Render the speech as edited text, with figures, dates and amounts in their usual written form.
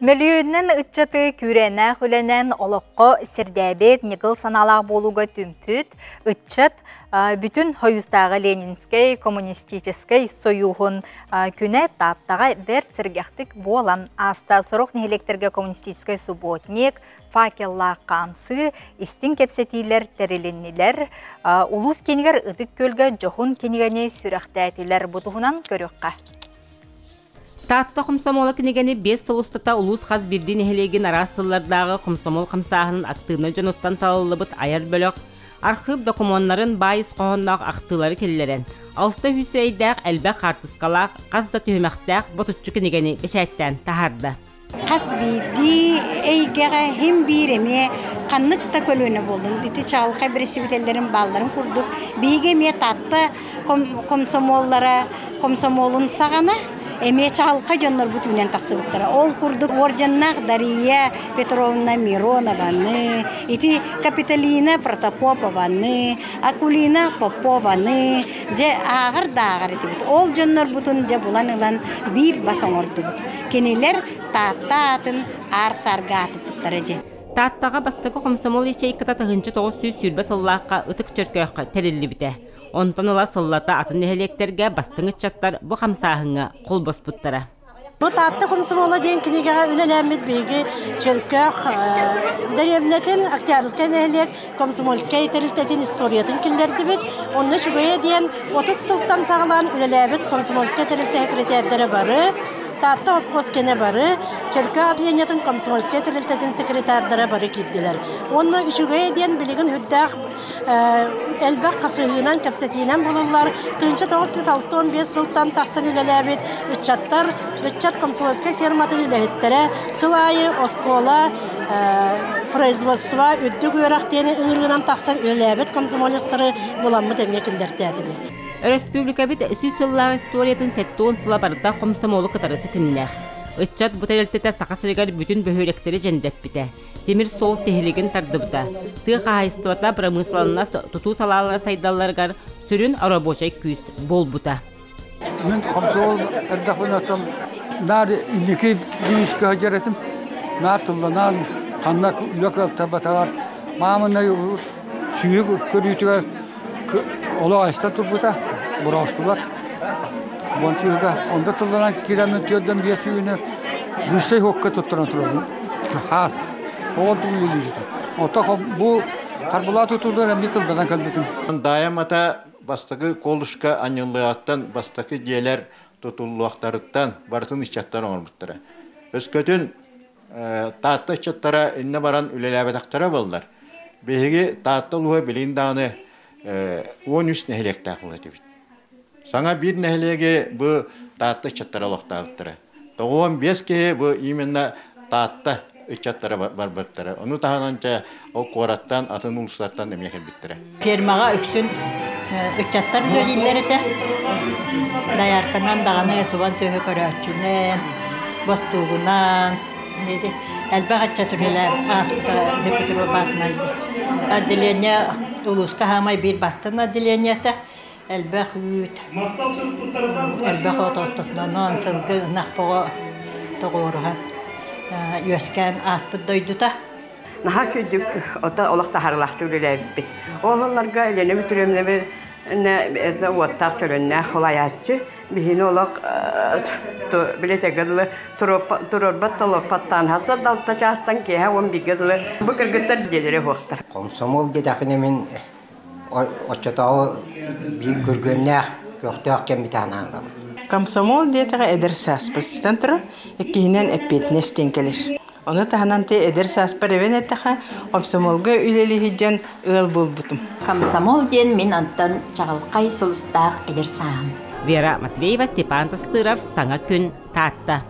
Мөлүйүөнүнэн ыччаты күүрээннээх үлэнэн олоххо сирдээбит, ньыгыл санаалаах буолууга түмпүт ыччат бүтүн Хойуустааҕы Ленинскэй коммунистическай сойууһун күнэ Тааттаҕа бэрт сэргэхтик буолан ааста. Сорох нэһилиэктэргэ коммунистическай субботник, факеллаах хаамсыы, истиҥ кэпсэтиилэр тэрилиннилэр. Улуус киинигэр Ытык Күөлгэ дьоһун кинигэни сүрэхтээтилэр. Бу туһунан көрүөххэ. Таатта хомсомуола кинигэни 5 сыл устата улуус хас биирдии нэһилиэгин араас сыллардааҕы хомсомуол хамсааһынын актыыбынай дьонуттан талыллыбыт айар бөлөх архыып докумуоннарын баай ис хоһоонноох ахтыылары киллэрэн, 600 эйдээх элбэх хаартыскалаах хас да түһүмэхтээх ботуччу кинигэни бэчээттээн таһаарда. Хас биирдии эйгэҕэ иһин биир эмиэ ханнык да көлүөнэ буоллун, ити чаҕылхай бэрэстэбиитэллэрин баалларын курдук, биһиги эмиэ Таатта комсомоллара комсомолун саҕана эмиэ чаҕылхай дьоннорбут үүнэн тахсыбыттара. Ол курдук уордьаннаах Дария Петровна Миронованы, ити Капитолина Протопопованы, Акулина Попованы дьэ ааҕар да ааҕар этибит. Ол дьоннорбутун дьэ булан ылан биир бас оҥордубут. Кинилэр Таатта аатын аар-саарга аатыппыттара дьэ. Тааттаҕа бастакы хомсомуол ячейката 1920 сыллаахха Ытык Чөркөөххө тэриллибитэ. Онтон ыла сыллата атын нэһилиэктэргэ бастыҥ ыччаттар бу хамсааһыҥҥа холбоспуттара. Бу Таатта комсомола диэн кинигэҕэ үлэлээммит биһиги Чөркөөх дэриэбинэтин Октябрьскай нэһилиэк комсомольскай тэрилтэтин историятын киллэрдибит. Онно үчүгэйэ диэн 30 сылтан саҕалаан үлэлээбит комсомольскай тэрилтэ секретэрдэрэ бары, Таатта совхоз кэнэ бары, Чөркөөх отделениетын комсомольскай тэрилтэтин секретардара бары киирдилэр. Уонна үчүгэйэ диэн билигин үрдээх элбэх хасыһыынан, кэпсэтиинэн булуллар. 1965 сылтан тахсан үлэлээбит ыччаттар, ыччат комсомольскай ферматын үлэһиттэрэ сыл аайы оскуола производство үрдүк үөрэх диэн ыҥырыынан тахсан үлэлээбит комсомолецтары буламмыт эмиэ киллэртээтибит. Өрөспүүбүлүкэбит 100 сыллаах историятын 70 сыла барыта хомсомуолу кытары ситимнээх. Ыччат бу тэрилтэтэ Саха сиригэр бүтүн бөһүөлэктэри дьэндэппитэ, тимир суол тиһилигин тардыбыта, тыа хаһаайыстыбата бырамыысыланнас тутуу салаалара сайдалларыгар сүрүн оробуочай күүс буолбута. Мин хомсомол эрдэхпинэ оттон наар инники бириискэ сылдьар этим. Наар тылланан, ханна үлэ кыалтарбатаҕар маамынай сүүһүк көрүүтүгэр олох айста турбута, борооспулар. Уон сүүһүгэ онда тылланан киирэммин түөрдэн биэс сүүһүнү быысай уокка туттаран турабын. Хаас. Оҕо туллулууту. Оттон бу Харбалаа тутуулар эмиэ тылланан кэлбитим. Даайам ата Бастакы колышка анньыллыаҕыттан бастакы дьиэлэр тутуллуохтарыттан барытын ыччаттар оҥорбуттара. Өскөтүн Таатта ыччаттара иннэ баран үлэлээбэтэхтэрэ буоллар, биһиги Таатта улууһа билигин даҕаны 13 нэһилиэктээх буолуо этибит. Саҥа биир нэһилиэги бу Таатта ыччаттара олохтообуттара. 95 киһи бу именно Таатта ыччаттара барбыттара. Ону таһынан чэ ол куораттан, атын улуустартан эмиэ кэлбиттэрэ. Фермаҕа үксүн ыччаттар үлэлииллэр этэ. Доярканан даҕаны субан сүөһү көрөөччүнэн, бостуугунан, элбэх ыччат үлэлээн ааспыта Петроватынан. Отделение улууска хаамай биир бастыҥ отделениета. Элбэх үүт, элбэх от оттотунан сылгы ынах боҕо тоҕуоруһан үөскээн ааспыт дойдута. Наһаа үчүгүйдүк ото олох таһаарыылаахтык үлэлээбиппит. Ол ылларга Елена Петровна уоттаах төлөннөөх халайааччы биһини олох билэтэргэ дылы туруорбат толорпаттаан хаса далта чаастан киэһэ 11-гэ дылы бу кыргыттар дьиэлэрэ уһуохтар. Комсомол диэтэхпинэ мин оччотооҕу биир күргүөмнээх, көхтөөх кэммит анаан Комсомол диэтэҕэ эдэр сааспытыттан турар, иккиһинэн эппиэтинэс диэн кэлэр. Ону таһынан ти эдэр сааспар эбэн эттэхэ, комсомолга үлэлии сылдьан ыал буолбутум. Комсомол диэн мин онтон чаҕылхай сулустаах эдэр сааһым. Вера Матвеева, Степан Тастыров, Саҥа күн, Таатта.